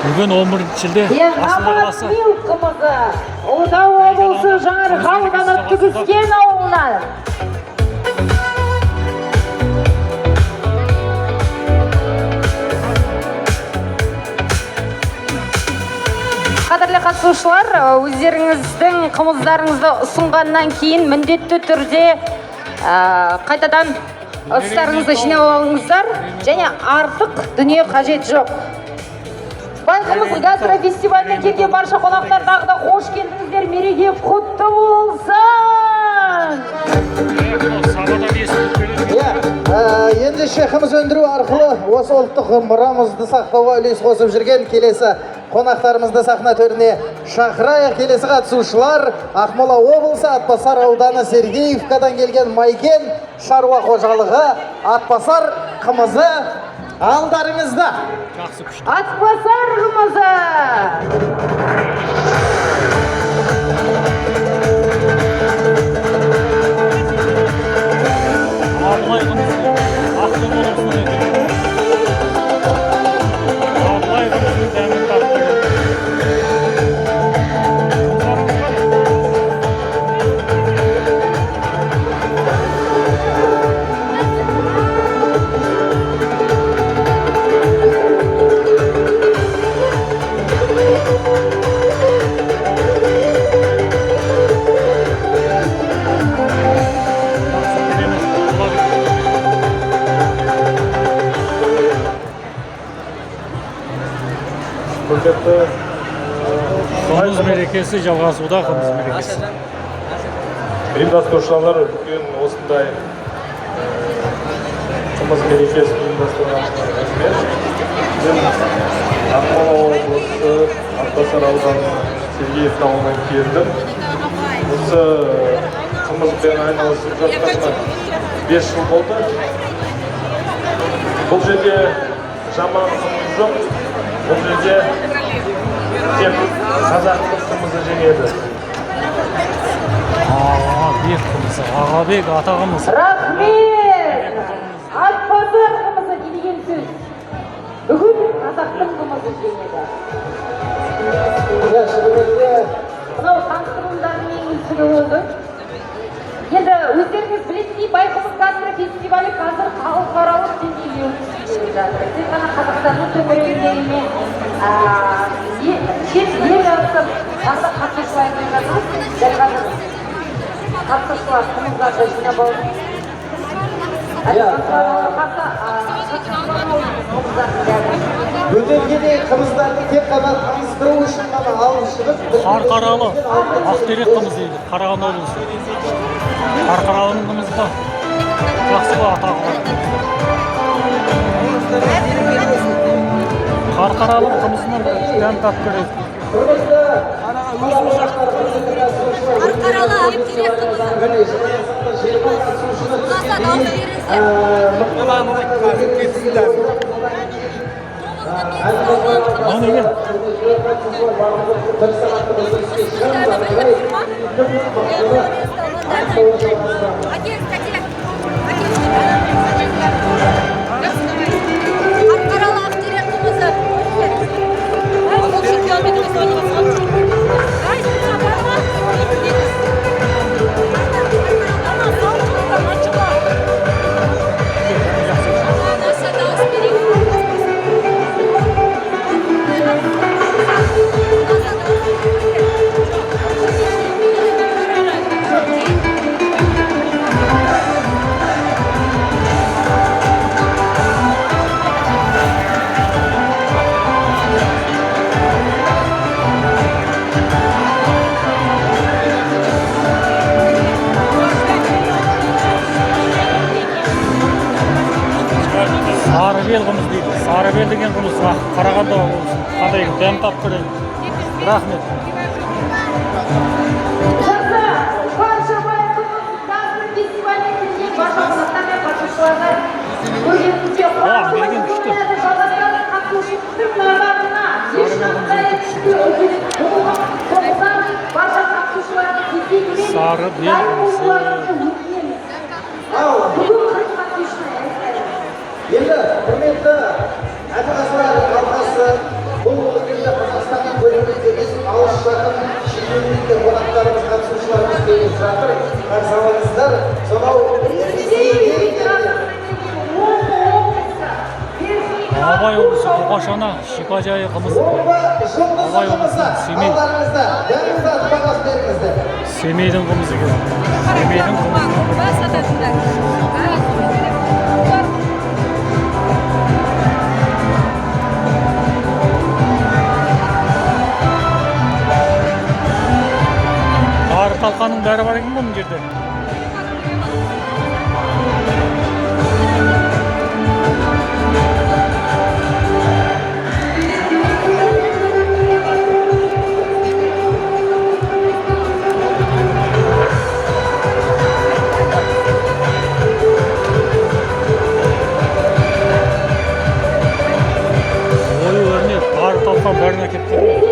Бүгін 11 шілде Иә, Астана Намат қаласы. Милк қымызы. Ұлытау облысы Жаңаарқа ауданы Түгіскен ауылынан. Қадірлі қатысушылар, өздеріңіздің қымыздарыңызды ұсынғаннан кейін міндетті түрде қайтадан ыдыстарыңызды жинап алыңыздар және артық дүние қажет жоқ. Байқымыз гастро фестиваліне келген барша қонақтар, тағы да қош келдіңіздер, мереке құтты болсын! Сабадан естіліп келеді. Иә, ендеше қымыз өндіру арқылы осы ұлттық мұрамызды сақтауға үлес қосып жүрген келесі қонақтарымызды сахна төріне шақырайық. Келесі қатысушылар Ақмола облысы Атбасар ауданы Сергеевкадан келген Майкен шаруа қожалығы, Атбасар қымызы алдарыңызда. Жақсы, күшті. Атбасар қымызы! Абылай қымызы. Ақтөбе облысынан екен. Абылай қымызының дәмін татып көрейік. Қымыздарыңыз бар ма? Жақсы, керемет. Болады. Құрметті Қымыз мерекесі жалғасуда, қымыз мерекесі. ұйымдастырушылар, үлкен осындай қымыз мерекесін ұйымдастырғанына рахмет. Мен Ақмола облысы Атбасар ауданы Сергеев ауылынан келдім. Осы қымызбен айналысып жатқаныма 5 жыл болды. Бұл жерде жаман қымыз жоқ, бұл жерде тек қазақтың қымызы жеңеді. Ағабек қымызы, Ағабек ата қымызы. Рахмет! Атбасар қымызы не деген сөз? Бүгін қазақтың қымызы жеңеді. Иә, шынымен де. Мынау таныстырылымдардың ең үздігі болды. Енді өздеріңіз білетіндей, Байқоңыр гастро фестивалі қазір халықаралық деңгейде өткізіліп жатыр. Тек қана Қазақстанның төңірегінде емес, шет ел асып, тағы да қатысушылар келіп жатыр. Дәл қазір қатысушылар қымыздарды жинап алды. Иә, Қымыздардың бәрін. Бөтелкедегі қымыздарды тек қана таныстыру үшін ғана алып шығып, Қарқаралы Ақтерек қымыз дейді, Қарағанды облысы. Қарқаралының қымызы да жақсы ғой, атағы бар. Қарқаралы қымызынан дәм татып көрейік. Құрметті Қарқаралы Ақтерек қымызы. Болмаса дауыс беріңіздер. Мынау деген Ыстық дәмі білініп тұр ма? Әкеліңіз, тәте. Әкеліңіз. Қарқаралы Ақтерек қымызы. Ол чемпионмен емес ойнап. Аса дауыс берейік. Аса дауыс берейік. Сарыбел қымыз дейді. Сарыбел деген қымыз Қарағанды облысы. Қандай екен, дәм тап көрейік. Рахмет. Жақсы, барша Байқоңыр гастро фестиваліне келген барша қонақтар мен қатысушыларға көргенімізге Уа, мерген күшті. Жалғастырады қатысушының назарына ешқандай сондықтан барша қатысушыларды кезегімен Сарыбел дайын қымызы. болуларыңызды өтінеміз. Бүгін 40 қатысушыны аяқтаймыз. Енді, құрметті әділ алқасы, бұл Тоқашана шипажайы қымызы. Омбы жұлдызы Абай қымызы облысының Семей. алдарыңызда. Дәмін татып бағасын беріңіздер. Семейдің қымызы екен. Семейдің қымызы. Тары талқанның бәрі бар екен ғой мына жерде. Ою өрнек, тары талқан бәрін әкеліп тұр.